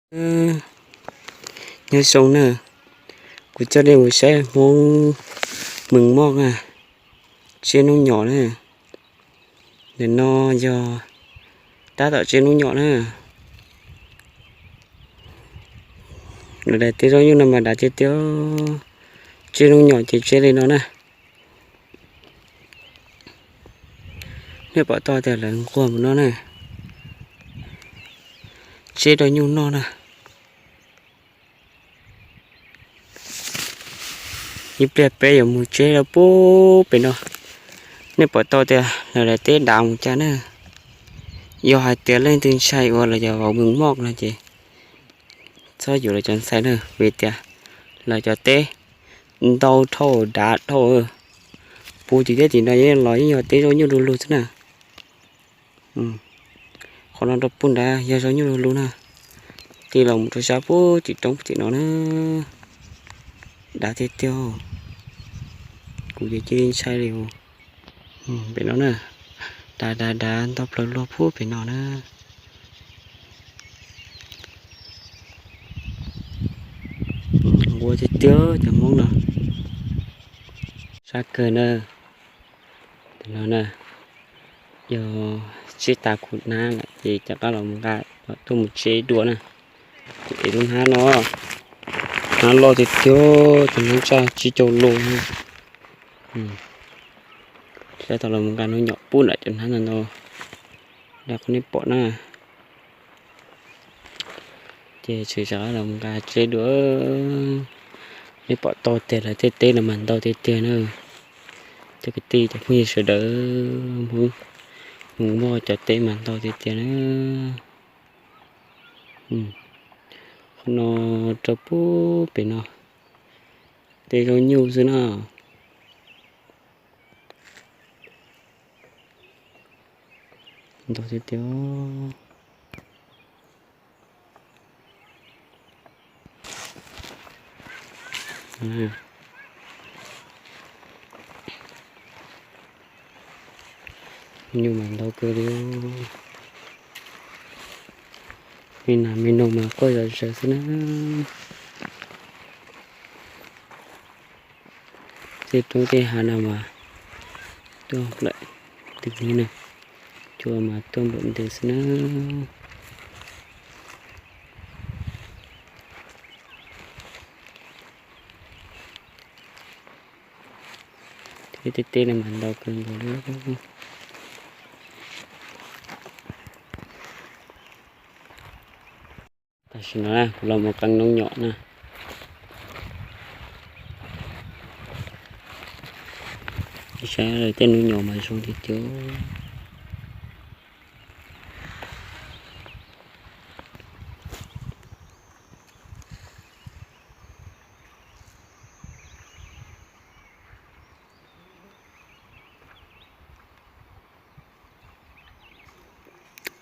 Nyob zoo na, kuv coj nej mus saib Hmoob Mws Moj na, tsiab noob nyom na. Ntawm no yog tab tom tsiab noob nyom na. Lawv daim teb zaub nyuj no mas dav tiag tiag. Tsiab noob nyom ces tsiab li no na. Nej pom tau tias lawv nquag mus no na, tseb rau nyuj noj na. Ib pliag peb yuav mus tseb rau pub pem no. Nej pom tau tias lawv daim teb dav mus cas na. Yog hais tias leej twg ntshai ua lawv cov vauv Mws Moj no ces txhob yuav lawv cov ntxhais na, vim tias lawv cov teb ntau dhau dav dhau. Puv tim teb tim no los yeej yog teb zaub nyuj du lug xwb na. Qhov no rau pub nrad yog zaub nyuj du lug na. Tig los mus rau sab pub tim roob tim no na. Dav tiag tiag. Kuv ces cia li ntshai li. Pem no na, dav dav dav ntau plaws luag pub pem no na. Nquag tiag tiag cov Hmoob no. Sab kawg na. Tam no na, yog tseb tas kuv hnab lawm ces rov qab los mus nqa tuaj mus tseb dua na. Ces lub hnab no, hnab loj tiag tiag, tus hnab tsaj tsib caug lus. Rov qab los mus nqa noob nyom pub nram cov hnab ntau ntau, nram qhov nej pom na. Ces tshwm sim los nqa tseb dua. Nej pom tau tias lawv tej teb no mas ntau tiag tiag na. Cov kwv tij cov phooj ywg sawv daws, Hmoob Mws Moj cov teb mas ntau tiag tiag na. Qhov no rau pub pem no, teb zaub nyuj xwb na. Ntau tiag tiag. Nyuj mas ntau kawg li. Me nas me noog mas quaj zom zaws xwb na. Tej roob tej hav no mas tuaj nplawm ntws na, cua mas tuaj nplawm ntws xwb na. Tej teb no mas ntau kawg nkaus li. Tam sim no kuv los mus qee noob nyom na. Saib tej noob nyom mas zoo tiag tiag.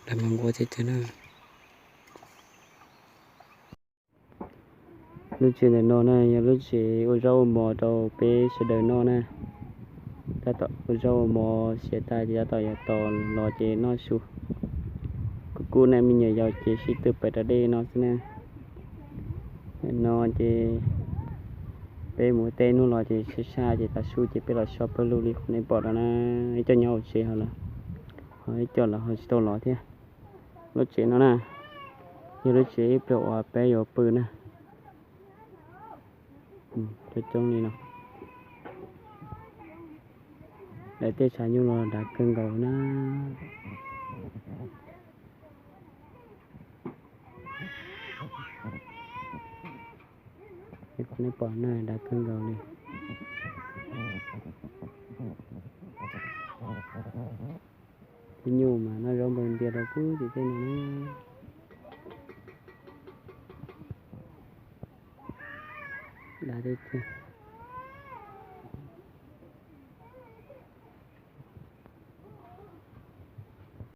Lawv mas nquag tiag tiag na. Lub tsev ntawm no na yog lub tsev ua zaub ua mov rau peb sawv daws noj na. Tab tom ua zaub ua mov siav tag ces tab tom yuav tos los ces noj su. Kuv kuj nej me nyuam yaus ces sib tw pais rau dej no xwb na. No ces peb mus tej hnub los ces sab sab ces tav su ces peb los so pawg lug li qhov nej pom no na. Ib co nyob hauv tsev ho los, ho ib co los ho tsis tau los thiab. Lub tsev no na, yog lub tsev ib pliag uas peb yuav pw na. Coob coob li no. Daim tej tshav nyuj los dav kawg nkaus na. Nej pom na, dav kawg nkaus li. Tej nyuj mas noj zaub npawg ntias rau pub tim tej no na. Dav tiag tiag.